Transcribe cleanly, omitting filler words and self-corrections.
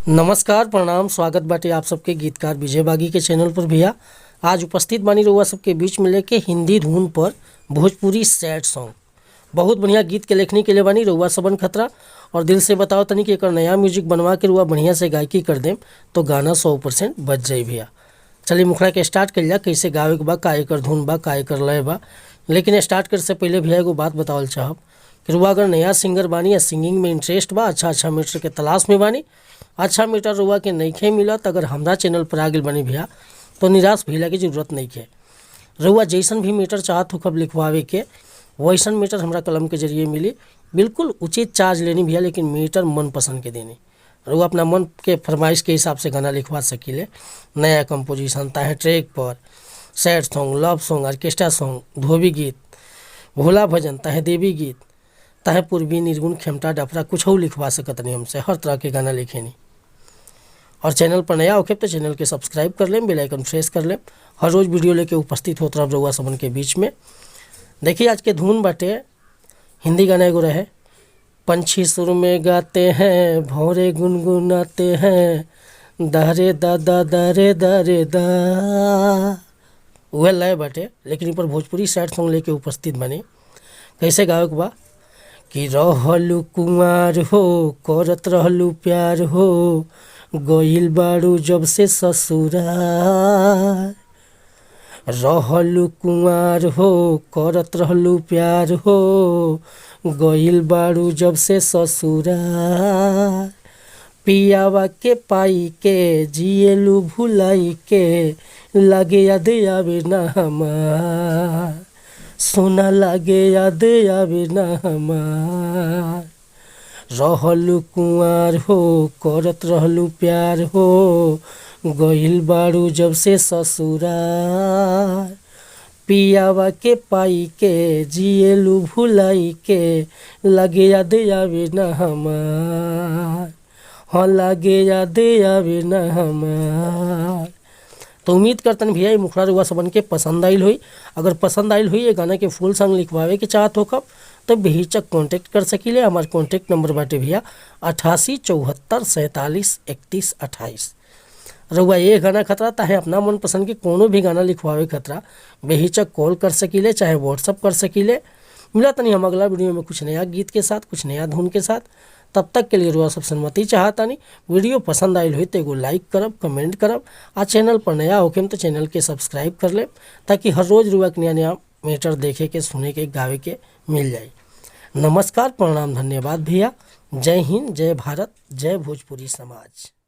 नमस्कार, प्रणाम, स्वागत बाटे आप सबके गीतकार विजय बागी के चैनल पर। भैया, आज उपस्थित बानी रउआ सबके बीच में लेके हिंदी धुन पर भोजपुरी सैड सॉन्ग। बहुत बढ़िया गीत के लेखनी के लिए बानी रउआ सबन खतरा और दिल से बताओ तनी कि एकर नया म्यूजिक बनवा के रउआ बढ़िया से गायकी कर देम तो गाना 100% बच जाई। भैया, चलिए मुखड़ा के स्टार्ट कर लिया। कैसे गावे के बा, का एकर धुन बा, का एकर लय बा। लेकिन स्टार्ट करे से पहले भैया, एगो बात बतावल चाहब कि रुआ अगर नया सिंगर बानी या सिंगिंग में इंटरेस्ट बा, अच्छा अच्छा मीटर के तलाश में बानी, अच्छा मीटर रुआ के नइखे मिलत, अगर हमरा चैनल पर आ गेल बानी भैया, तो निराश भइला के जरूरत नइखे। रउआ जैसन भी मीटर चाहत हो कब लिखवावे के, वैसन मीटर हमरा कलम के जरिए मिली। बिल्कुल उचित चार्ज लेनी भैया, लेकिन मीटर मन पसंद के देनी। रउआ अपना मन के फरमाइश के हिसाब से गाना लिखवा सकीले। नया कंपोजिशन ताहे ट्रैक पर sad song, love song, orchestra song, धोबी गीत, भोला भजन ताहे देवी गीत, ताहे पूर्वी, निर्गुण, खेमटा, डफरा, कुछ लिखवा सकत नहीं हमसे। हर तरह के गाना लिखेनी। और चैनल पर नया होखे तो चैनल के सब्सक्राइब कर लें, बेल आइकन प्रेस कर लें। हर रोज़ वीडियो लेके उपस्थित होत रहब रउआ सबन के बीच में। देखिए, आज के धुन बाटे, हिंदी गाना एगो रहे, पंछी सुर में गाते हैं, भौरे गुनगुनाते हैं, दहरे दादा दरे दरे दा, उहे लय बाटे, लेकिन इ पर भोजपुरी सैड सॉन्ग लेके उपस्थित बनी। कैसे गावे के बा कि रहलू कुंवार हो, करत रहलू प्यार हो, गइल बारू जब से ससुरार। रहलू कुंवार हो, करत रहलू प्यार हो, गइल बारू जब से ससुरार। पियावा के पाई के जियलू भुलाई के, लागे याद आवे ना हमार, सोना लागे याद आवे ना हमार। रहलू कुंवार हो, करत रहलू प्यार हो, गइल बारू जब से ससुरार। पियावा के पाई के जियलू भुलाई के, लागे याद आवे ना हमार, हाँ, लागे याद आवे ना हमार। तो उम्मीद करतन भैया, ये मुखड़ा रुआ सबन के पसंद आइल हुई। अगर पसंद आइल हुई, ये गाना के फुल सॉन्ग लिखवावे के चाहत हो कब तो बेहिचक कांटेक्ट कर सकीले। हमार कांटेक्ट नंबर बाटे भैया 8874473128। रउआ ये गाना खतरा ताहे अपना मन पसंद के कोनो भी गाना लिखवावे खतरा बेहिचक कॉल कर सकीले, चाहे व्हाट्सअप कर सकीले। मिला तनी हम अगला वीडियो में कुछ नया गीत के साथ, कुछ नया धुन के साथ। तब तक के लिए रुआ सब सहमति चाहतानी। वीडियो पसंद आयल हुई तो एगो लाइक करब, कमेंट करब आ चैनल पर नया होखे तो चैनल के सब्सक्राइब कर लेब, ताकि हर रोज़ रुआ के नया नया मैटर देखे के, सुने के, गावे के मिल जाए। नमस्कार, प्रणाम, धन्यवाद भैया। जय हिंद, जय भारत, जय भोजपुरी समाज।